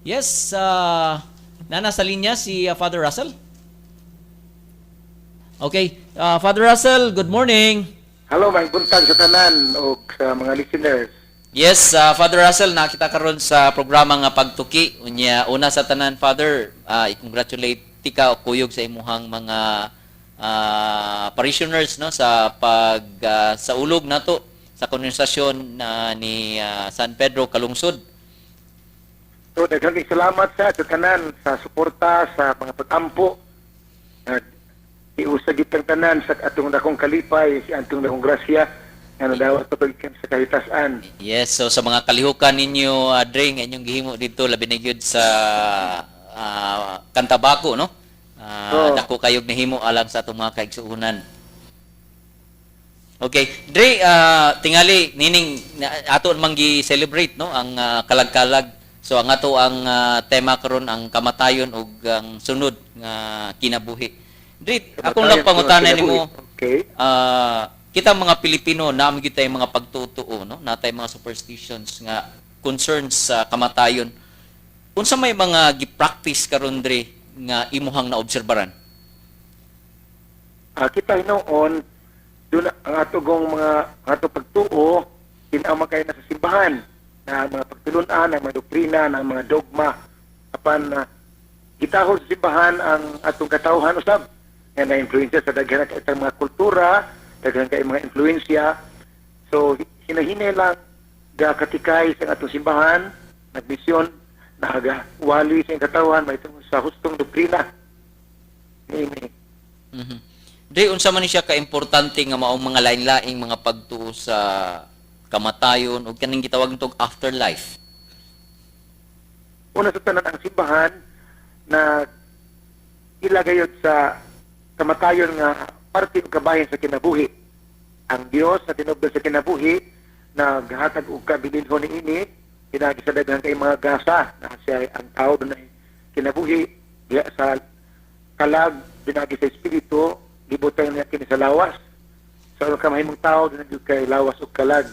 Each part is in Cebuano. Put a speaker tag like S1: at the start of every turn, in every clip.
S1: Yes, naa na sa linya si Father Russell. Okay, Father Russell, good morning.
S2: Hello, maayong buntag sa tanan o sa mga listeners.
S1: Yes, Father Russell, nakita karon sa programa nga Pagtuki. Unya, una sa tanan, Father, i-congratulate tika o kuyog sa imuhang mga parishioners, no, sa pag sa ulog nato sa kanonisasyon na ni San Pedro Calungsod.
S2: So, daghang salamat sa tanan sa suporta, sa mga pag-ampo. Iusa gitang tanan sa atong dakong kalipay, sa atong dakong grasya, nga nadawat pa gikan sa kahitasan.
S1: Yes, so sa mga kalihukan ninyo, Dre, nga inyong gihimo dito, labi na gyud sa Kantabako, no?
S2: Oo.
S1: Dako kayog nahimo alang sa atong mga kaigsuonan. Okay, Dre, tingali nining ato man gi-celebrate, no, ang kalag-kalag. So ang ato ang tema karon ang kamatayon ug ang sunod nga kinabuhi. Dre, akong lang pangutana nimo.
S2: Okay.
S1: Kita mga Pilipino, naa gyud tay mga pagtutuo, no? Naa tay mga superstitions nga concerns sa kamatayon. Unsa may mga gi-practice karon, Dre, nga imuhang naobserbaran?
S2: Kita hinuon doon ang atong mga ang atong pagtuo tinama kay na sa simbahan na ang mga pagtulunan, ang mga doktrina, ang mga dogma, apan gitahod sa simbahan ang atong katawhan usab nga na-influensya sa daghan kay itang mga kultura, daghan kay mga influensya. So hinahinay lang ga katikay sa atong simbahan, nagmisyon, naga wali sa katawhan may sa hustong doktrina ni.
S1: Dre, unsa man ni siya kaimportante nga maong mga lain-laing mga pagtuo sa kamatayon ug kaning gitawag tog afterlife?
S2: Una sa tanan, ang simbahan na ilagayod sa kamatayon nga parte o kabahin sa kinabuhi. Ang Dios na tinubdan sa kinabuhi naghatag og kabilinhon niini pinaagi sa daghan kay mga gasa na siya ang tao dunay kinabuhi diha sa kalag, pinaagi sa espiritu gibutang niya kini sa lawas. So aron ka mahimong tao, dunay gyud kay lawas ug kalag.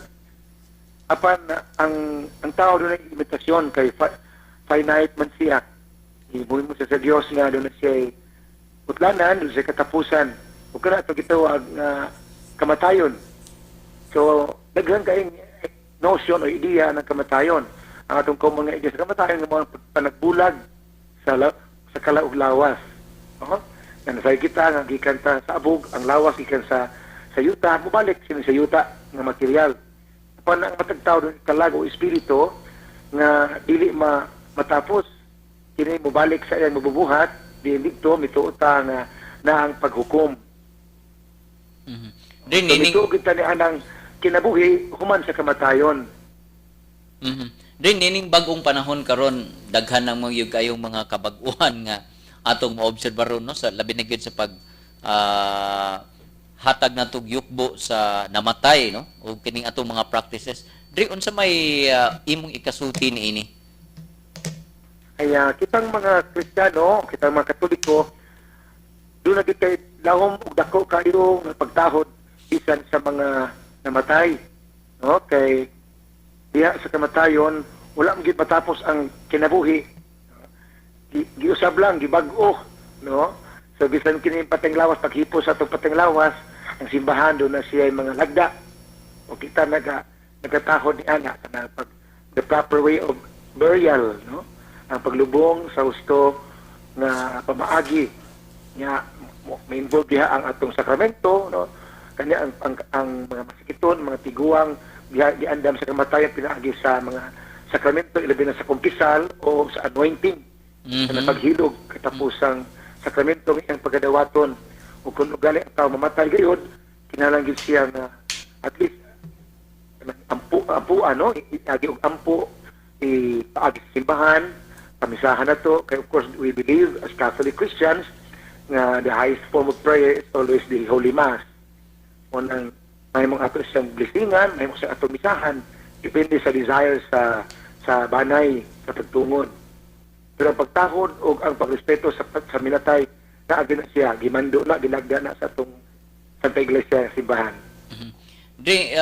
S2: Apan ang tao dunay limitasyon kay finite man siya. Ibuhin mo siya sa Dios nga dunay siya putlanan, dunay siya katapusan. Ug kana ato gitawag nga kamatayon. So daghan kayong notion o ideya ng kamatayon. Ang atong common nga ideya sa kamatayon nga mga panagbulag sa kalag ug lawas. No? Nga nasay kita nga gikan ta sa abog, ang lawas gikan sa yuta, mobalik sila sa yuta nga material. Apan ang matag tao dunay kalag o espiritu nga dili ma matapos, kini mobalik sa iyang mabubuhat di didto mituo ta nga na ang paghukom.
S1: Dre,
S2: So,
S1: nining
S2: mituo kita ni anang kinabuhi human sa kamatayon.
S1: Dre, nining bag-ong panahon karon, daghan nang mga yug kayong mga kabag-uhan nga atong maobserba ron, no, sa labi na gyud sa pag hatag natog yukbo sa namatay, no, o kining atong mga practices. Dre, unsa may imong ikasulti niini?
S2: Kaya kitang mga Kristiyano, kitang mga Katoliko, duna gyud kay lahom ug dako kayo nga pagtahod bisan sa mga namatay. No? Kay diha sa kamatayon, wala man gyud matapos ang kinabuhi. Giusab lang, gibag-o, no? So bisan kini pateng lawas, paghipos sa atong pateng lawas, ang simbahan duna siya mga lagda. O kita nagatahod ni ana kanang pag the proper way of burial, no? Ang paglubong sa husto nga pamaagi nga may involve diha ang atong sakramento, no? Kanya ang mga masakiton, mga tiguang diha giandam sa kamatayon pinaagi sa mga sakramento, ilabi na sa kumpisal o sa anointing, mm paghilog katapusang sakramento nga iyang pagadawaton. Ug kung ugali ang tao mamatay gayud, kinahanglan gyud siya nga at least ampo ampo ano, agi og ampo, ipaagi sa simbahan, pamisahan na to, kay of course we believe as Catholic Christians nga the highest form of prayer is always the Holy Mass. Unang mahimong ato siyang blessingan, mahimong siyang atong misahan, depende sa desire sa banay sa pagtungod. Pero ang pagtahod o ang pagrespeto sa minatay, naagi na siya, gimando na, ginagda na sa atong Santa Iglesia simbahan.
S1: Dre,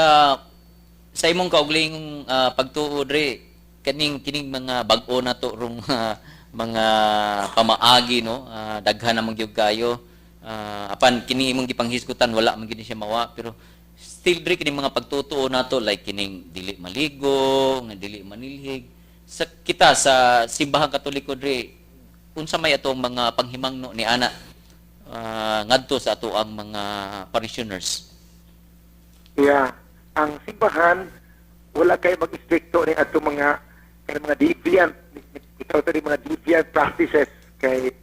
S1: sa imong kaugalingong pagtuo, Dre, Kaning kining mga bag-o na to rong mga pamaagi, no, daghan na man gyud kayo. Apan kini imong gipanghisgutan, wala man gyud ni siya mawa, pero still diri kining mga pagtutuo nato, like kining dili maligo, nga dili manilhig. Sa kita sa Simbahang Katoliko diri, unsa may atong mga panghimangno ni ana ngadto sa ato ang mga parishioners?
S2: Yeah. Ang simbahan, wala kay mag-istrikto ni ato mga kay mga deviant, itaw to ni mga deviant practices kay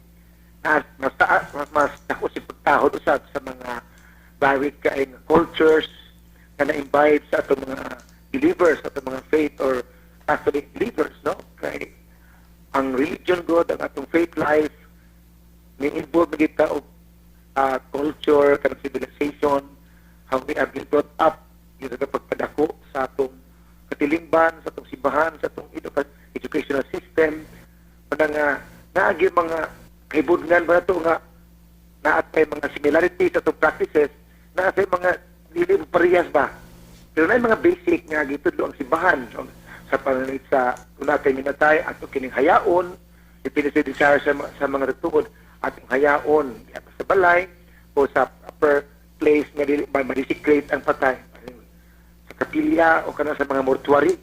S2: mas mas mas, mas dako si pagtahod usab sa mga varied kay nga cultures nga na-imbibe sa ato mga believers, ato mga faith or Catholic believers, no? Kay ang religion god, ang atong faith life, ni involve na kita og culture, kanang civilization, how we are being brought up, yung sa pagpadako sa atong katilingban, sa atong simbahan, sa atong educational system, mga nga naagi mga kahibudngan ba nato nga naatay mga similarities sa atong practices, naatay mga dili mo parehas ba. Pero na mga basic nga gitudlo ang simbahan, so, sa pananit sa kung natay minatay ato kining hayaon, depende sa desire sa mga nagtuod, atong hayaon sa balay o sa upper place nga dili ba ma-desecrate ang patay, sa kapilya o kana sa mga mortuary,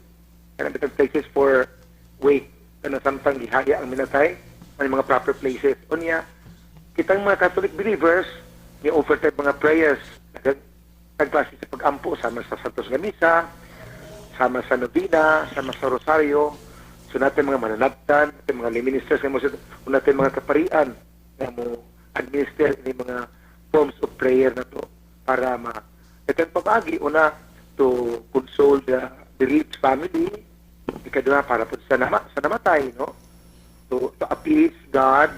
S2: kana bitang places for wake, kana samtang gihaya ang minatay, may mga proper places. Unya kitang mga Catholic believers ni offer tayo mga prayers nagklase sa pag-ampo sama sa Santos nga Misa, sama sa novena, sama sa rosaryo. So natin mga mananabtan, natin mga lay ministers nga mo, natin mga kaparian nga mo administer ini mga forms of prayer na to para ma itong pamagi, una, to console the bereaved family, ikadua, para po sa namatay, no, to appease God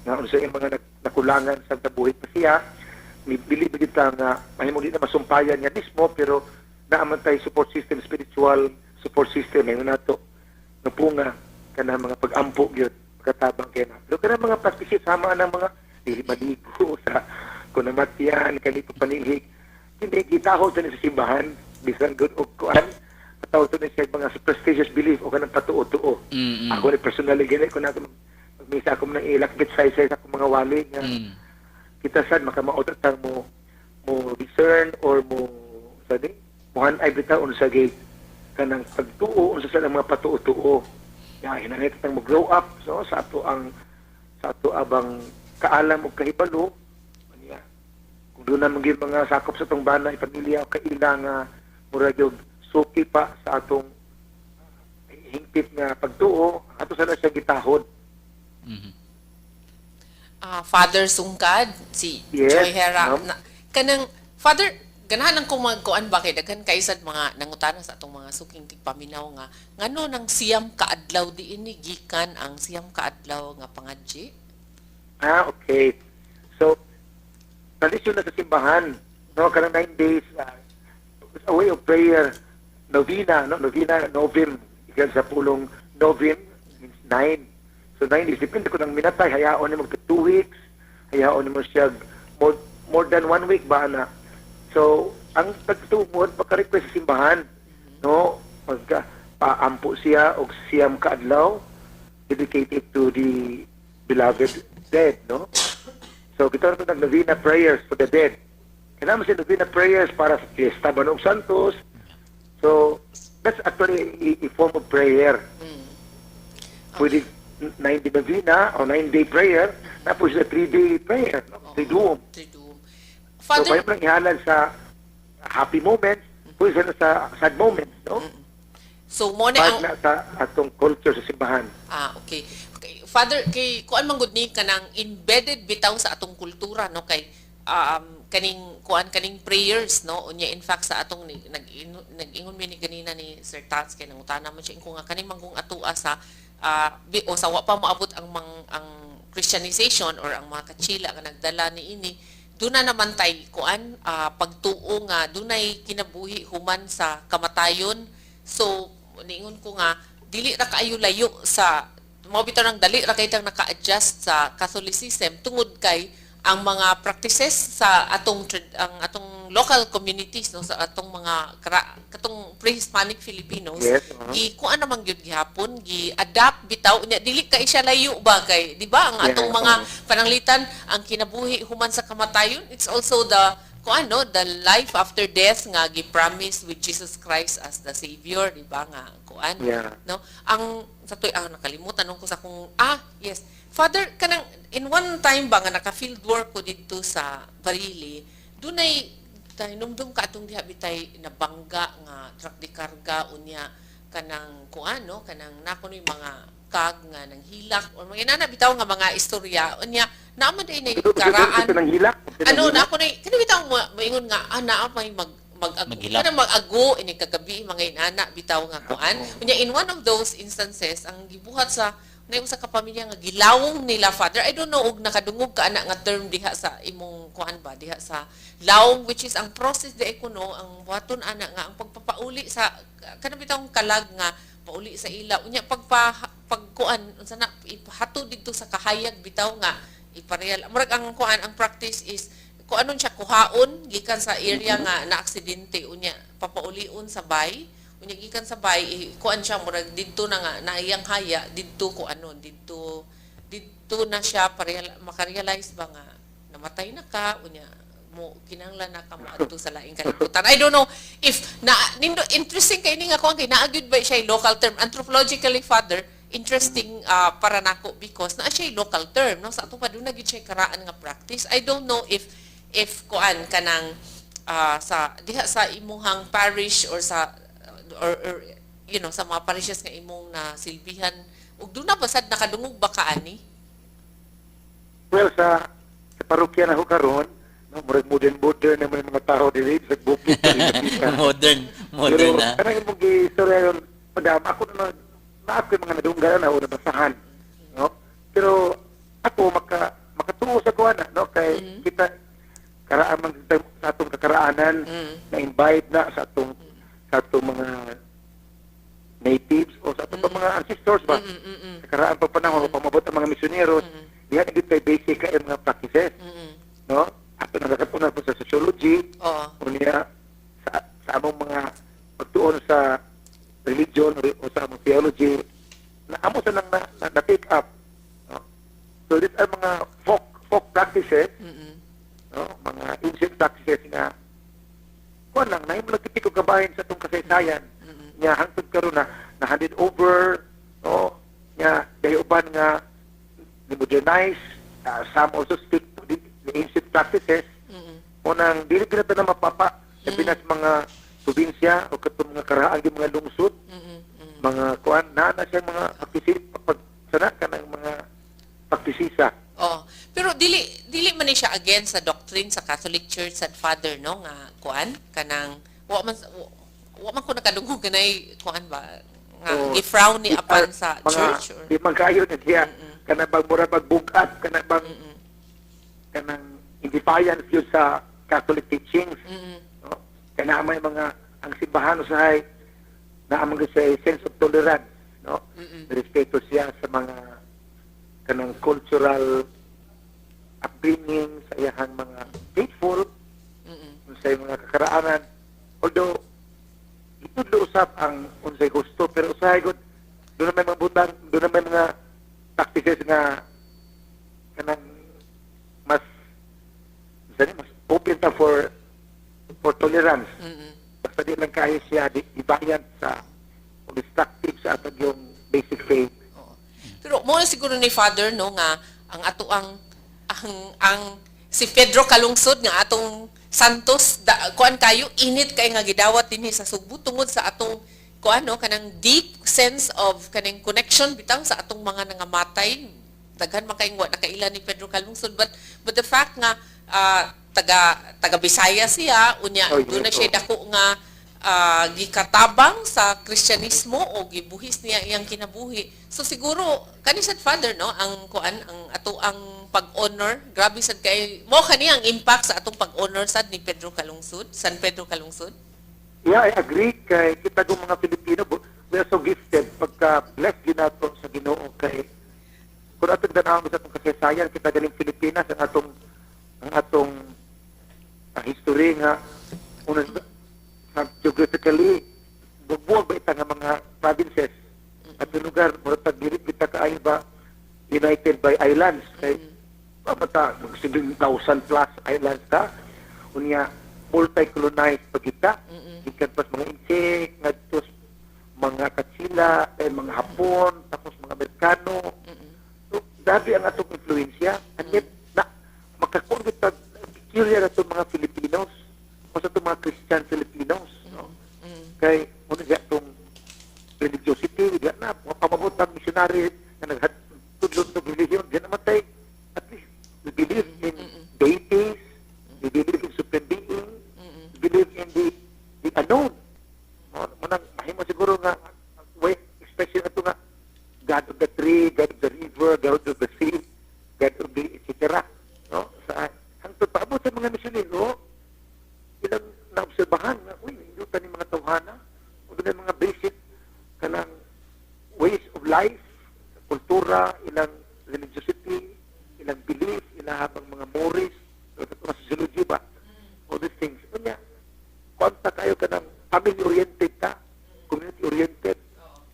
S2: nga unsa yung mga nakulangan sa buhi pa siya. Bili kita nga mahimo di na masumpayan niya mismo, pero naaman tay support system, spiritual support system ngayon nato nga punga kana mga pag-ampo gyud makatabang kay na. Pero kana mga practices sama ng mga dili maligo sa kung namatyan, kani panilhig, hindi gitahod sa sa simbahan bisan gud og kuan, tawag to ni siya mga superstitious belief o kanang patuo-tuo. Ako ni personally gani ko na magmisa ako ng ilakbit sa sa akong mga wali nga kita sad makamao tang mo mo discern or mo sabi mo ay bitaw unsa gay kanang pagtuo, unsa sa mga patuo-tuo ya hinanit tang mo grow up, so sa ato abang kaalam og kahibalo niya kung doon na mga mga sakop sa atong bana, pamilya o kaila nga murag og suki pa sa atong hingpit nga pagtuo, ato sana siya gitahod.
S3: Ah, Father Sungkad, si
S2: Yes,
S3: Joy Hera.
S2: Ma'am.
S3: Na, kanang Father, ganahan ang kung magkuan ba kay daghan kay sad mga nangutana sa atong mga suking tigpaminaw nga ngano nang 9 ka adlaw di ini gikan ang 9 ka adlaw nga pangadji?
S2: Ah, okay. So, tradisyon na sa simbahan, no, kanang 9 days, it's a way of prayer, novena, no, novena, novim, ikan sa pulong novim, means nine. So, 9 days, depende kung ang minatay, hayaon ni magka 2 weeks, hayaon ni mo siya more than one week ba na. So, ang pagtungod, maka-request sa simbahan, no, magka, paampo siya og 9 ka adlaw, dedicated to the beloved dead, no? So, kita na nag novena prayers for the dead. Kailangan mo siya novena prayers para sa Fiesta ba ng Santos. So, that's actually a form of prayer. Pwede 9-day novena o 9-day prayer, tapos sa 3-day prayer, no? Triduum.
S3: Triduum.
S2: So,
S3: Father,
S2: pwede mo lang ihalal sa happy moments, pwede na sa sad moments, no?
S3: So mo na
S2: Part
S3: ang
S2: na sa atong culture sa simbahan.
S3: Ah, okay. Okay. Father, kay kuan man gud ni kanang embedded bitaw sa atong kultura, no, kay kaning kuan, kaning prayers, no, unya in fact sa atong nag-ingon mi ni ganina ni Sir Tats kay nangutana man siya ko nga kaning manggong atua sa o sa wa pa moabot ang Christianization or ang mga Kachila nga nagdala ni ini, duna naman tay kuan pagtuo nga dunay kinabuhi human sa kamatayon. So niingon ko nga dili ra kaayo layo sa mao bitaw nang dali ra kay tang naka-adjust sa Catholicism tungod kay ang mga practices sa atong ang atong local communities, no, sa atong mga katong pre-Hispanic Filipinos, gi kuan naman gyud gihapon, gi adapt bitaw nya, dili kay siya layo ba kay, di ba, ang atong mga pananglitan ang kinabuhi human sa kamatayon, it's also the kuan, no, the life after death nga gi-promise with Jesus Christ as the savior, di ba, nga kuan, no? Ang sa toy, nakalimutan nung ko sa kung, yes, Father, kanang in one time ba nga naka field work ko didto sa Barili, dunay hinumdum ka atong diha bitay nabangga nga truck de karga, unya kanang kuan, no, kanang nako yung mga kag nga nang hilak or mga inana bitaw nga mga istorya, unya naa man day na karaan.
S2: Ito ng hilak.
S3: Ano na ako na kani bitaw moingon nga naa may mag mag
S1: Maghilak.
S3: Kanang mag-ago ini kagabi, mga inana bitaw nga kuan. Unya in one of those instances, ang gibuhat sa na usa ka pamilya nga gilawong nila, Father, I don't know og nakadungog ka ana nga term diha sa imong kuan ba, diha sa lawong, which is ang process de kuno ang buhaton ana nga ang pagpapauli sa kanang bitawng kalag nga pauli sa ila, unya pagpa pagkuan unsa na, ipahato didto sa kahayag bitaw nga ipareal. Murag ang kuan, ang practice is kung anon siya kuhaon gikan sa area nga na aksidente, unya papaulion sa bay, unya gikan sa bay kuan siya, murag didto na nga naiyang haya didto ko ano didto didto na siya pareal, makarealize ba nga namatay na ka, unya mo kinahanglan na ka moadto sa laing kalibutan. I don't know if na nindo interesting kay ni nga kuan, kay naa gyud ba siya local term anthropologically, Father? Interesting para nako because naa siya local term, no? Sa ato pa duna gyud siya karaan nga practice. I don't know if kuan kanang sa diha sa imuhang parish or sa or sa mga parishes nga imong na silbihan ug duna ba sad nakadungog ba ka ani?
S2: Well, sa parokya na ho karon, no, murag modern modern na mga tao diri sa bukid diri sa pita.
S1: Modern, modern
S2: Pero
S1: na.
S2: kanang imong giistorya yun, madam, ako na na ako yung mga nadunggalan na o nabasahan, no? Pero ako makatuo sa kuana, no, kay kita karaan man sa atong kakaraanan na imbibe na sa atong mga natives o sa atong mga ancestors ba. Sa karaan pa panahon o pamabot ang mga misyoneros, diha na gyud kay basic kay mga practices, no? Ato na nakatunan po sa sociology, unya sa among mga pagtuon sa religion o sa among theology na amo sa nang na take up, no? So these are mga folk practices, no, mga ancient practices nga kuan lang nahimo lang tipiko kabahin sa atong kasaysayan nya hangtod karon na na handed over, no, nya dayo uban nga ni modernize, some also stick to the ancient practices. Unang dili gyud na mapapa labi na sa mga probinsya o katong mga karaan gyud mga lungsod, mga kuan na na siya mga praktisi pag sana kanang mga praktisisa.
S3: Oh, pero dili dili man ni siya against sa doctrine sa Catholic Church and Father, no, nga kuan kanang wa man ko nakadungog kanay kuan ba nga
S2: So,
S3: gi-frown ni
S2: di
S3: apan
S2: are
S3: sa
S2: mga,
S3: church or
S2: di man kayo na siya kanang bang mura bag bugat kanang bang kanang in defiance yun sa Catholic teachings, no? Kaya may mga ang simbahan usahay naa man gyud sa sense of tolerance, no? Respeto siya sa mga kanang cultural upbringing sa iyahang mga faithful, sa mga kakaraanan, although gitudlo usab ang unsay gusto, pero usahay gud doon na may mga butang, doon na may mga practices nga kanang mas sani mas open ta for tolerance, basta di lang kayo siya di, defiant sa o destructive sa atong yung basic faith.
S3: Oo. Pero mo na siguro ni Father, no, nga ang ato ang si Pedro Calungsod nga atong Santos da, kuan kayo init kay nga gidawat dinhi sa Sugbo tungod sa atong kuan, no, kanang deep sense of kaning connection bitaw sa atong mga nangamatay. Daghan man kayong wa nakaila ni Pedro Calungsod, but the fact nga taga taga Bisaya siya, unya doon na siya dako nga gikatabang sa Kristyanismo o gibuhis niya iyang kinabuhi. So siguro kani sad, Father, no, ang kuan ang ato ang pag-honor, grabe sad kay mo kani ang impact sa atong pag-honor sad ni Pedro Calungsod, San Pedro Calungsod.
S2: Yeah, I agree kay kita kung mga Pilipino, we are so gifted pagka blessed ginato sa Ginoo kay kung atong tanawon sa atong kasaysayan, kita galing Pilipinas, ang atong history nga Una, sa geographically, bubuwag ba ita nga mga provinces at lugar, murag tag dili kita kaayo ba united by islands kay ba ta mag 7,000 plus islands ta. Unya multi-colonized pa kita, gikan pas mga Intsik ngadto sa mga Katsila, eh, mga Hapon, tapos mga Amerikano. So grabe ang atong influensya, and yet na makakuan kita, peculiar atong mga Filipinos o sa atong mga Christian Filipinos, no? Kay muna siya atong religiosity, di na pamabot ang missionary na naghatudlon og religion, di naman tayo. At least we believe in deities, we believe in supreme being, we believe in the unknown, no? Munang mahimo siguro nga way expression ato nga God of the tree, God of the river, God of the sea, God of the etc., no? Sa hangtod paabot sa mga misyonero, ilang naobserbahan nga, uy, hindi ta ni mga tawhana o doon mga basic kanang ways of life, kultura, ilang religiosity, ilang belief, ilang habang mga mores, mga sociology ba, all these things. Unya, kuanta kayo kanang family-oriented ta, community-oriented,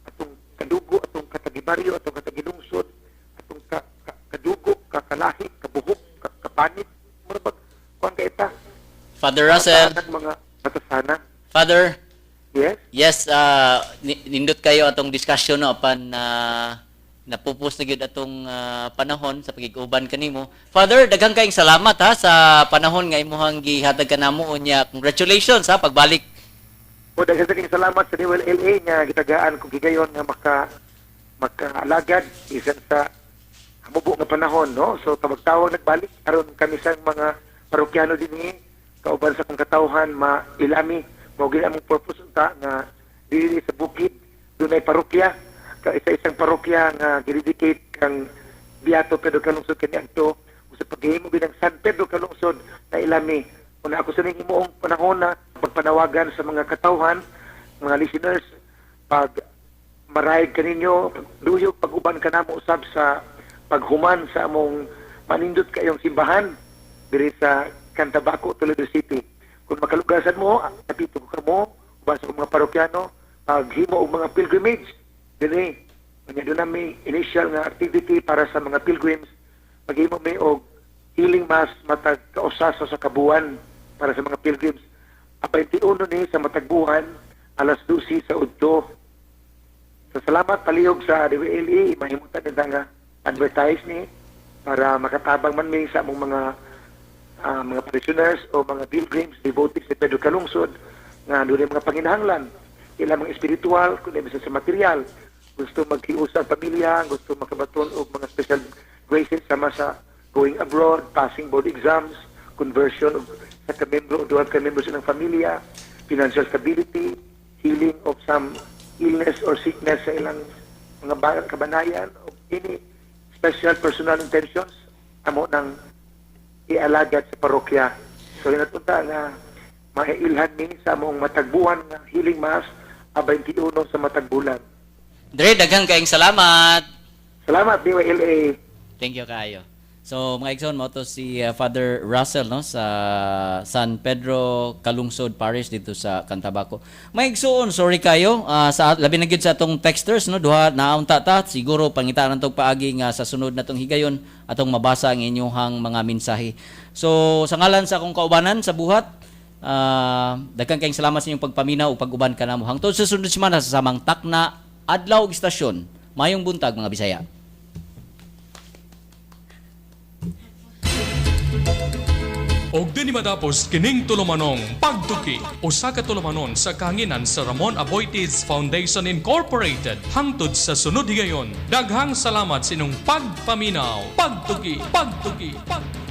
S2: atong kadugo, atong katagibaryo, atong katagilungsod, atong kadugo, kakalahi, kabuhok, kapanit, mura bag, kuan kay ta.
S1: Father Russell,
S2: Ang mga matasana.
S1: Father,
S2: Yes?
S1: Yes, nindot kayo atong discussion, no, apan napupos na gyud atong panahon sa pagig-uban kanimo. Father, daghang kayong salamat ha sa panahon nga imuhang gihatag kanamo. Unya congratulations ha pagbalik.
S2: O daghan sa salamat sa DYLA nga gitagaan kog higayon nga makaalagad bisan sa hamubo nga panahon, no? So tawag-tawag nagbalik aron kami sa mga parokyano dinhi kauban sa kong katawhan mailami. Mao gid among purpose unta nga dili sa bukid dunay parokya ka, isa-isang parokya nga gidedicate kang Beato Pedro Calungsod kaniadto ug sa paghihimo bilang San Pedro Calungsod na ilami. Una ako sa ning himuong panahon na pagpanawagan sa mga katawhan, mga listeners, pag marayag kaninyo, duyog pag-uban kanamo usab sa paghuman sa among manindot kayong simbahan diri sa Cantabaco, Toledo City. Kung makalugasan mo, kapito ko kamo, uban sa mga parokyano, paghimo og mga pilgrimage dinhi. Unya doon may initial nga activity para sa mga pilgrims, maghimo mi og healing mass matag kausa sa kabuan para sa mga pilgrims. Ang 21 ni sa matag buwan, alas 12 sa udto. So salamat palihog sa DWLE, mahimutan nila nga advertise ni para makatabang man mi sa among mga parishioners o mga pilgrims, devotees ni Pedro Calungsod nga dunay mga panginahanglan, ilang mga espiritual, kundi bisan sa material, gusto maghiusa ang pamilya, gusto makabaton og mga special graces sama sa going abroad, passing board exams, conversion og sa ka-membro o duha ka membro sa ilang pamilya, financial stability, healing of some illness or sickness sa ilang mga kabanayan, o any special personal intentions, amo nang ialagad sa parokya. So inatunta nga maiilhan mi sa among matagbuan nga healing mass a 21 sa matag bulan.
S1: Dre, daghang kayong salamat.
S2: Salamat, DYLA.
S1: Thank you kayo. So mga igsoon, mao to si Father Russell, no, sa San Pedro Calungsod Parish dito sa Cantabaco. Mga igsoon, sorry kayo sa labi na gyud sa atong texters, no, duha naunta ta, siguro pangitaan tog paagi nga sa sunod natong higayon atong mabasa ang inyong mga mensahe. So sa ngalan sa akong kaubanan sa buhat, daghan kayong salamat sa inyong pagpaminaw ug pag-uban kanamo. Hangtod sa sunod semana sa samang takna, adlaw ug istasyon. Mayong buntag, mga Bisaya.
S4: Og dinhi matapos kining tulumanong Pagtuki, usa ka tulumanon sa kahanginan sa Ramon Aboitiz Foundation Incorporated. Hangtod sa sunod higayon, daghang salamat sa inyong pagpaminaw. Pagtuki, pagtuki, pagtuki.